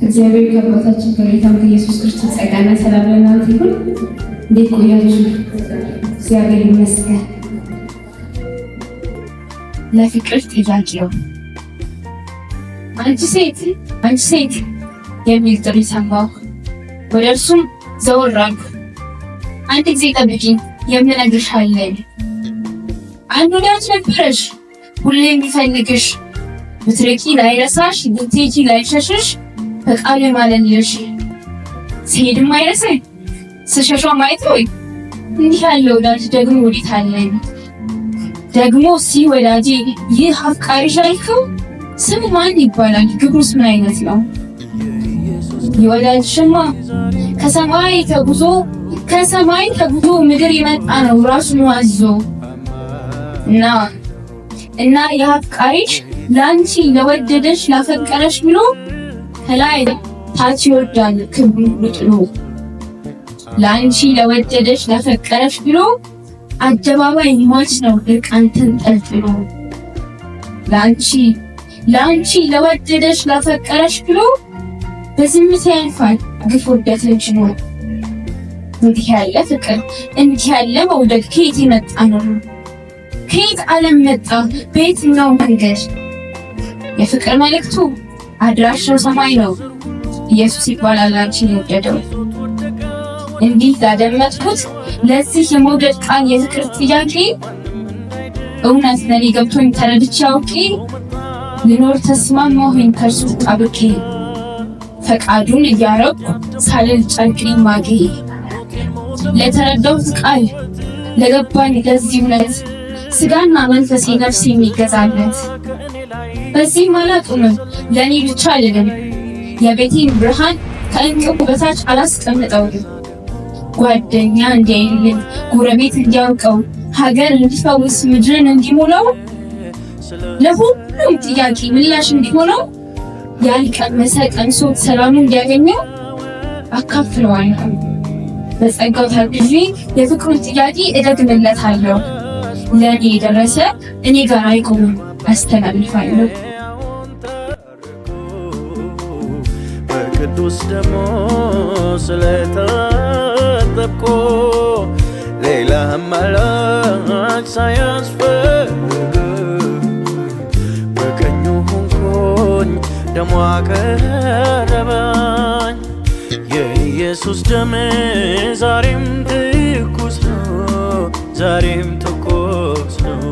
እግዚአብሔር ከአባታችን ከጌታም ከኢየሱስ ክርስቶስ ጸጋና ሰላም ለእናንተ ይሁን። እንዴት ቆያችሁ? እግዚአብሔር ይመስገን። ለፍቅር ጥያቄው አንቺ ሴት፣ አንቺ ሴት የሚል ጥሪ ሰማሁ። ወደ እርሱም ዘወር አልኩ። አንድ ጊዜ ጠብቂኝ፣ የምነግርሽ አለኝ። አንድ ወዳጅ ነበረሽ፣ ሁሌ የሚፈልግሽ፣ ብትርቂ ላይረሳሽ፣ ብትሄጂ ላይሸሽሽ፣ በቃሉ የማለልሽ፣ ስሄድም አይረሳኝ፣ ስሸሿ ማየት ወይ እንዲህ ያለ ወዳጅ ደግሞ ወዴት አለኝ? ደግሞ ሲ ወዳጄ፣ ይህ አፍቃሪሽ ያልከው ስሙ ማን ይባላል? ግብሩስ ምን አይነት ነው? የወዳጅሽማ ከሰማይ ተጉዞ፣ ከሰማይ ተጉዞ ምድር የመጣ ነው ራሱን አዞ። እና የአፍቃሪሽ ለአንቺ ለወደደሽ ላፈቀረሽ ብሎ ከላይ ታች ይወርዳል ክብሩን ሁሉ ጥሎ። ለአንቺ ለወደደሽ ላፈቀረሽ ብሎ አደባባይ ሟች ነው እርቃን ተንጠልጥሎ። ለአንቺ ለወደደሽ ላፈቀረሽ ብሎ በዝምታ ያልፋል ግፍ ውርደትን ችሎ። እንዲህ ያለ ፍቅር፣ እንዲህ ያለ መውደድ ከየት የመጣ ነው? ከየት ዓለም መጣ? በየትኛው መንገድ? የፍቅር መልእክቱ አድራሻው ሰማይ ነው። ኢየሱስ ይባላል አንቺን የወደደው። እንዲህ ላደመጥኩት ለዚህ የመውደድ ቃል፣ የፍቅር ጥያቄ እውነት ለኔ ገብቶኝ ተረድቼ አውቄ ልኖር ተስማማሁኝ ከእርሱ ተጣብቄ፣ ፈቃዱን እያረኩ ሳልል ጨርቄ ማጌ። ለተረዳሁት ቃል፣ ለገባኝ ለዚህ እውነት ስጋና መንፈሴ ነፍሴ የሚገዛለት፣ በዚህም አላቁምም፣ ለእኔ ብቻ አልልም፣ የቤቴን ብርሃን ከእንቅቡ በታች አላስቀምጠውም። ጓደኛ እንዲያይልኝ፣ ጎረቤት እንዲያውቀው፣ ሀገር እንዲፈውስ፣ ምድርን እንዲሞላው፣ ለሁሉም ጥያቄ ምላሽ እንዲሆነው፣ ያልቀመሰ ቀምሶት ሰላሙ እንዲያገኘው አካፍለዋለሁ። በጸጋው ታግዤ የፍቅሩን ጥያቄ እደግምለታለሁ። ለእኔ የደረሰ እኔ ጋር አይቆምም፣ አስተላልፋለሁ። በቅዱስ ደሙ ስለታጠብኩ ሌላ አማላጅ ሳያስፈልግ በቀኙ ሆንኩኝ፣ ደሙ አቀረበኝ። የኢየሱስ ደም ዛሬም ትኩስ ነው፣ ዛሬም ትኩስ ነው።